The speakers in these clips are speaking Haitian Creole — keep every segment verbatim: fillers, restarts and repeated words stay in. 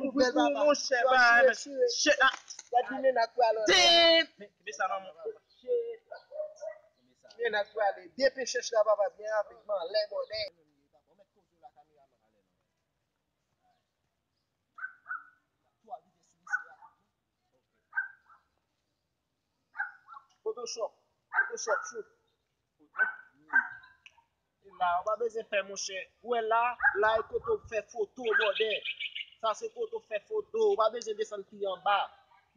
pou, pou, pou, monchè, ba, chire, chire. Gad li menak pral anlè. Damn! Men, men sa non, mon. Shit. Men ak prale. Depeche chla papa byen rapidman. Lè bòdè. Ou mèt koze la kameraman. Twa vitès sou misye rapidman. Photoshop. Photoshop shoot. E la, ou pa bezwen fè monchè. Ou wè la, la e kote w fè foto bòdè. Sa se kote w fè foto. Ou pa bezwen desann pi anba.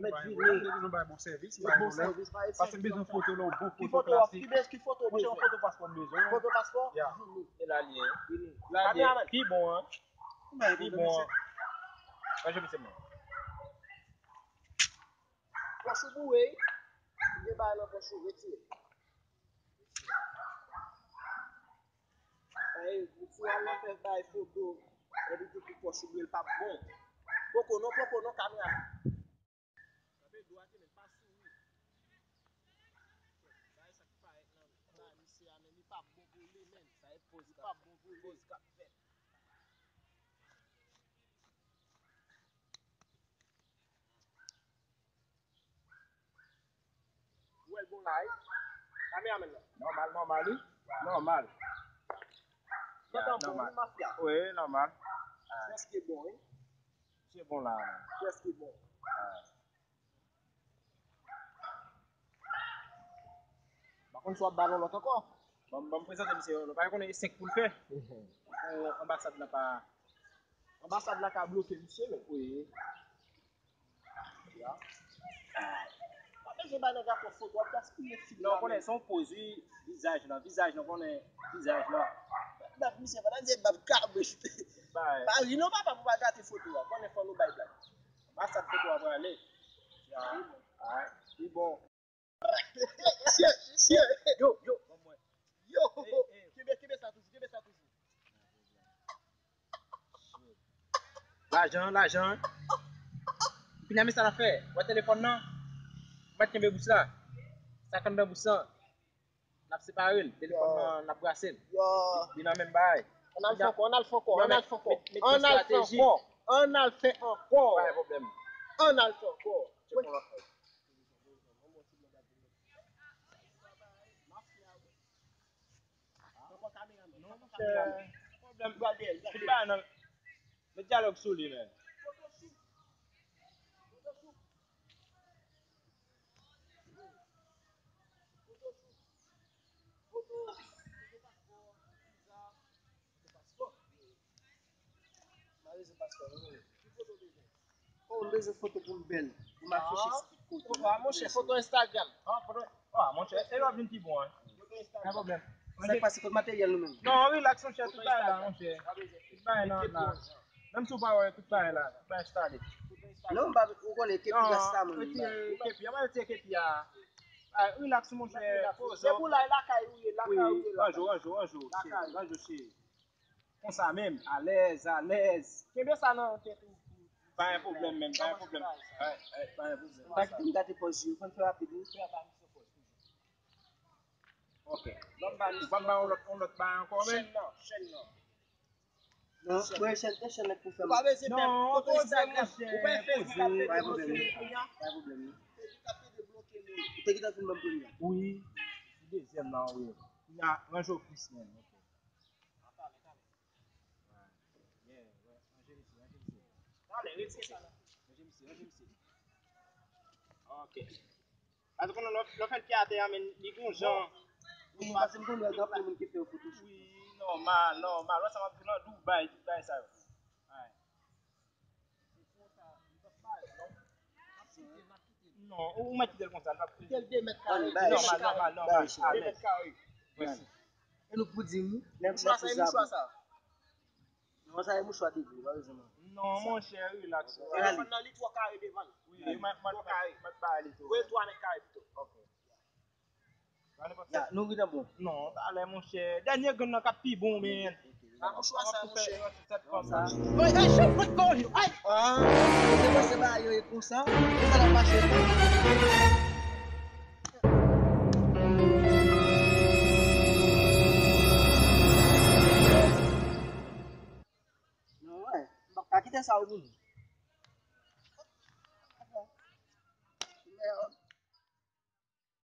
Mèt vini. Nou bay bon sèvis, nou bay bon sèvis, bay bon lè. Paske m bezwen foto la, yon bon foto klasik. Ki foto w ap, ki bez-, ki foto w bezwen? Monchè, yon foto paspò m bezwen. Foto paspò? Ya. Vini. E la l ye. Vini. La l ye. Kameraman. Pi bon an. Pi bon an. Mwen je mete mwen. Pòch ou boure, wi. Ou gen bagay nan pòch ou, retire. Ey, ou ti al nan fè bay foto, epi tou pou pòch ou boure, l p ap bon. Poko non, poko non, kameraman. Kanpe dwat, men pa souri. Bay sa k parèt nan bay misye a, men li p ap bon pou li, men. Sa e poz k ap fèt. Poz k ap fèt. Ou wè l bon la, wi. Kameraman nan. Nòmal, nòmal, wi. Nòmal. Kontan bon, wi, mafya. Wi, nòmal. Prèske bon, wi. Misye bon la. Prèske bon. Pa konn si w ap ba l yon lòt ankò. Ban m, ban m prezante misye yon lòt. Pa konnen e senk pou l fè. Pou anbasad la pa. Anbasad la ka bloke misye, men. Wi. Ya. Pa bezwen bay nèg la twòp foto, w ap gaspiye fim nan. Non, konnen se yon poz, wi, vizaj lan, vizaj lan, konnen vizaj lan. Bab misye, pandan di bab kabrit. Pa ri non, papa, pou pa gate foto a. Konnen fò nou bay blag. Anbasad foto a prale. Ya. Alright. Li bon. Mesye, mesye. Yo, yo, ban mwen. Yo, kenbe, kenbe sa toujou, kenbe sa toujou. Lajan, lajan. Kounye a, men sa n ap fè. Wè telefòn nan? Ou mèt kenbe bous la. Sa k anndan bous lan, n ap separe l. Telefòn nan, n ap brase l. Li nan menm bagay. Ann al fè ankò, ann al fè ankò, ann al fè ankò. Ann al fè ankò. Ann al fè ankò. Pa gen pwoblèm. Ann al fè ankò. Tchèk yon lòt nèg. Non, monchè. Pwoblèm. Tout bagay nan. Met dyalòg sou li, men. Fò m bezwen foto pou m bèl. Pou m affiche tout kote. Ah, monchè, foto Instagram. Ah, foto. Ah, monchè, e w ap vin pi bon, hein. Foto Instagram. Pa pwoblèm. Sa k pase, kot materyèl nou menm? Non, relax, monchè, tout bagay la, monchè. Tout bagay nan, nan. Menm si w pa wè, tout bagay la, tout bagay enstale. Non, m pa, ou konnen, kepi rasta mwen. Retire kepi a, pa retire kepi a. Ay, relax, monchè, poze w. Se pou la, lakay ou ye, lakay ou ye. Ranj ou, ranj ou, ranj ou, cheri, ranj ou, cheri. Konsa menm, alèz, alèz. Kenbe sa nan tèt ou. Pa gen pwoblèm, menm, pa gen pwoblèm. Pa gen pwoblèm. Pa kite m gate pòz yo, fò n fè rapid, wi. Ok. Ou pa ba yon lòt, yon lòt bagay ankò, menm? Chèn nan, chèn nan. Non, mwen chèn, e chèn nan k pou fè m. Ou pa bezwen fè foto Instagram. Ou pa fè Facebook ap deblòke moun kounye a. Pa gen pwoblèm, non. Facebook ap deblòke moun. Ou te gentan fin ban m premye a. Wi. Dezyèm nan, wi. Kounye a, ranje w plis, menm. Ok. Talè, talè. Yeah, yeah. Ranje misye, ranje misye. Talè, retire sa la. Ranje misye, ranje misye. Ok. Paske konnen lè, lè w fè l pye atè a, men li gon jan. Wi, paske m konnen gen anpil moun ki fè yo foto. Wi, nòmal, nòmal. Wè sa m ap di w nan Dubai, tout bagay sa yo. Ay. Non, ou mèt kite l konsa, l p ap. Kite l de mèt kare. Nòmal, nòmal, nòmal. De mèt kare. Mèsi. E nou pou di m, lè m fè sa. Non, sa e mouchwa te vle, pa bezwen mwen. Non, monchè, relax. Telefòn nan li twò kare devan l. Wi, mwen, mwen, mwen, mwen ba li tou. Voye l twa mèt kare pito. Ok. Ya, nou gentan bon. Non, talè, monchè. Dènye grenn nan k ap pi bon, men. Pa mouchwa sa, monchè. Oy, ay, chèf, mwen kò yo. Ay! Ah, se pa, se pa yo e konsa. E sa la mache. Non, wè. M p ap ka kite sa ou vini.